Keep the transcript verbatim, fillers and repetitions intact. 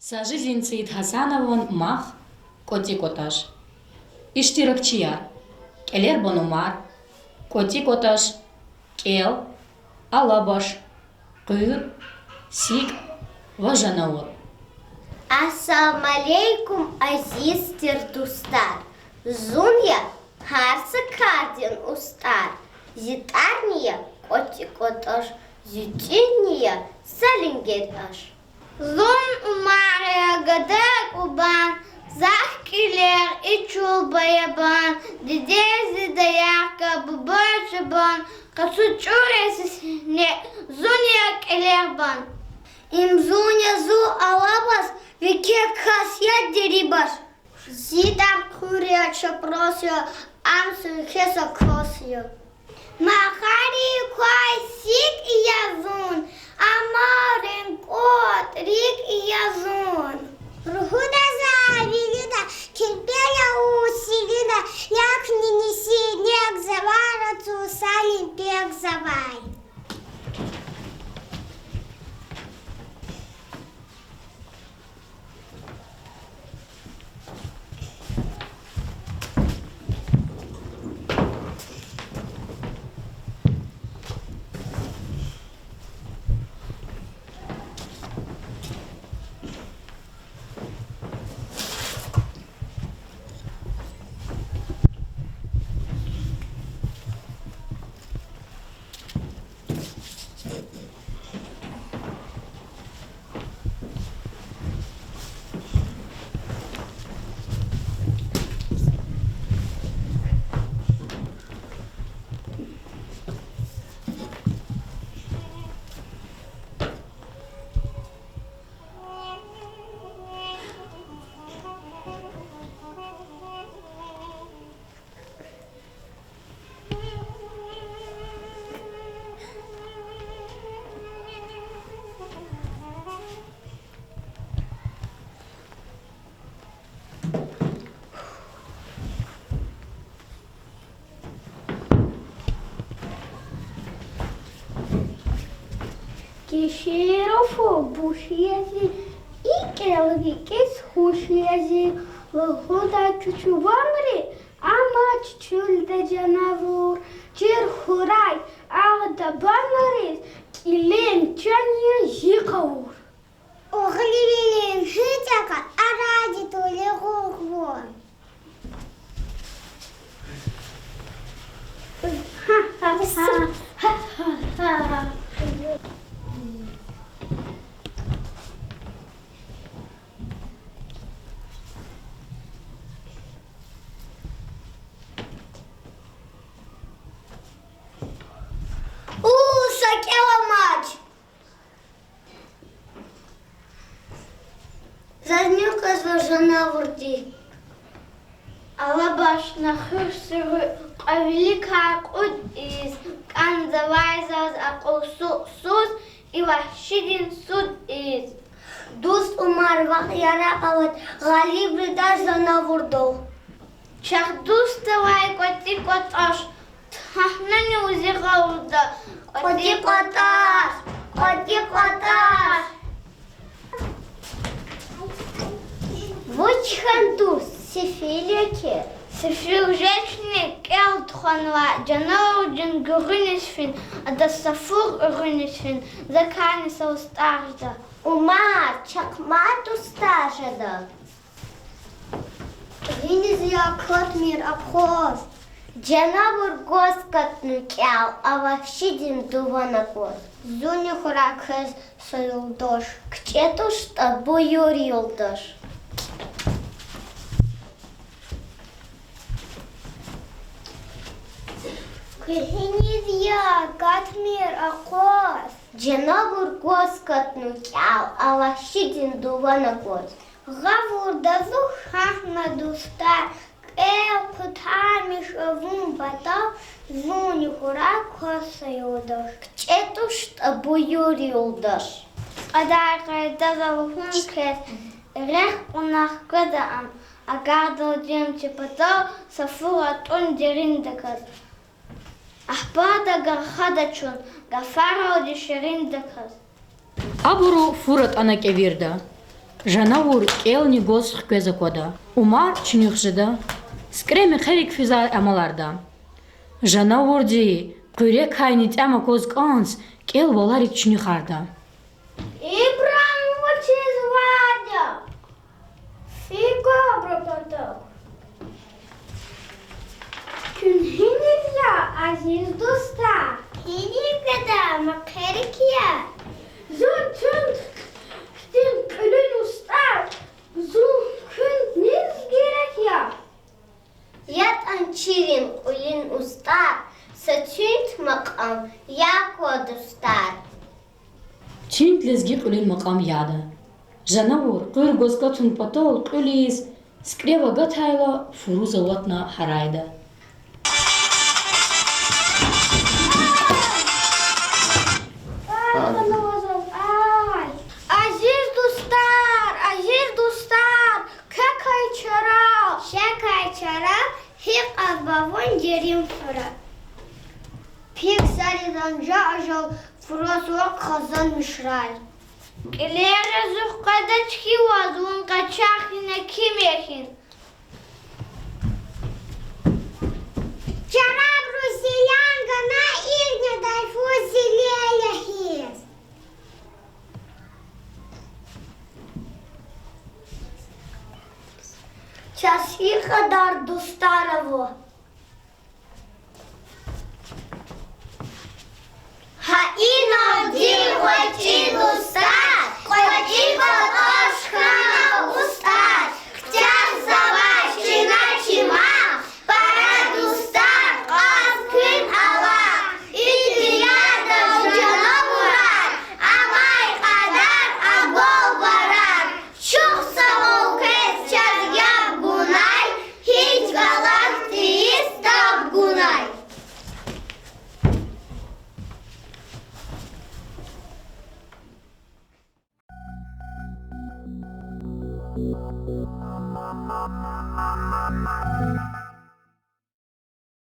Сажидин ЦӀийид Гьасанован мах КӀватӀи-кӀватӀаш. Иштиракчияр: КӀелербан Умар, КӀватӀи-кӀватӀаш, кӀел, алабаш, къуьр, сикӀ ва жанавур. Ассаламу алейкум, азиз тир дустар! Зун я гьар са кардин устӀар. Зи тӀварни я КӀватӀи-кӀватӀаш, зи цӀийини я Салимбег-аш. Зун Умар я, гада Кубан, захъ кӀилер и чул баябан, дидеди Даярка, буба Чубан, къацу чӀур я зи сегьне, зун я кӀелербан. Им зун я, зун алабаш, векер кас я дерибаш. Зи тӀвар къуьр я, чапрас я, ам са векер са кас я. Махарин квай сикӀ я зун, амарин кӀватӀ рикӀ я зун. Ругьуда за вилида, килбел я вун силида, як нини синегзавай, рацу Салимбегзавай. Киширу фу буш я зи, и кӀел викӀиз хуш я зи. Лугьуда куь чуванри, амач чуьлда жанавур, чир хьурай агъ дабанриз, кӀилин чан я жи къавур. Угълувилин гьич акъат арадин тӀулугъ вун. У, са кӀел амач. Заз ни кӀанзава жанавурди? Алабаш, на хуьр суьруь, кьве виликай кьуд ийиз, кӀанзавай заз акьулсуз и вагьшидин суд ийиз. Дуст Умар, вахъ яракь ават, гъалиб жеда жанавурдал. Чахъ дуст авай КӀватӀи-кӀватӀаш, тахьнани вузи гъавурда, КӀватӀи-кӀватӀаш, КӀватӀи-кӀватӀаш. Вуч хьана, дуст, сефил я кьван? Сефил жечни, кӀел тухванвай жанавурдин гуьгъуьниз фин, адаз са фур уьгъуьниз фин, закайни са устӀар жеда. Умар, чахъ мад устӀар жеда. Виниз я катмир акъваз? Жанавур гваз катна кӀел, а вагьшидин дуван акваз. Зунни хьурай квез са юлдаш. КичӀе туштӀа, буюр, юлдаш. Куьгьниз я катмир акъваз? Жанавур гваз катна кӀел, а вагьшидин дуван акваз. Гъавурда зун хьана, дустар, кӀел хъуьтамиш авун патал, зунни хьурай кваз са юлдаш. КичӀе туштӀа, буюр, юлдаш. Кьадар къайдада лугьун квез, рехъ кьуна хкведа ам, агакьдал жемчи патал са фур атӀун деринда кваз. Ахпа ада гаф гъада чун, гафаралди ширинда кваз. Абуру фур атӀана кӀевирда. Жанавур кӀелни гваз хквез аквада. Умар чуьнуьх жеда. СикӀре мехъерик физвай амаларда. Жанавурди къуьрекайни тӀям акваз кӀанз кӀел валарик чуьнуьхарда. Ибрагьим, вучиз вад я? Фикабра патал. Куьн гьинив я, азиз дустар? Гьинив гада, мехъерик я? Зун туьнт хьтин кьуьлуьн устӀар, зун куьн низ герек я? ЯтӀан чирин кьуьлуьн устӀар, са туьнт макьам я ква, дустар. Туьнт лезги кьуьлуьн макьам яда. Жанавур къуьр гваз катун патал кьуьлиз, сикӀрев агатайла, фуруз аватна гьарайда. Азиз дустар, азиз дустар, квекай чара, квекай чара, гьикьван ба вун дерин фура. Пик сариз анжа ажал, фураз вак хазанмишрай. Кьилер ризух къведач хьи ваз, вун къачагъ хьана ким я хьи? Чарабру зиян гана ирнедай фу зи леле хьиз. Чаз и кьадар дустар ава. Гьа иналди гъвечӀи дустар, кьве кӀи паташ хьана устӀар, хкязавай чна чима, пара дустар кьаз куьн ала. И дуьньядал жанавурар амай кьадар, агвал варар. Чухсагъул квез чаз яб гунай, гьич галат тийиз таб гунай.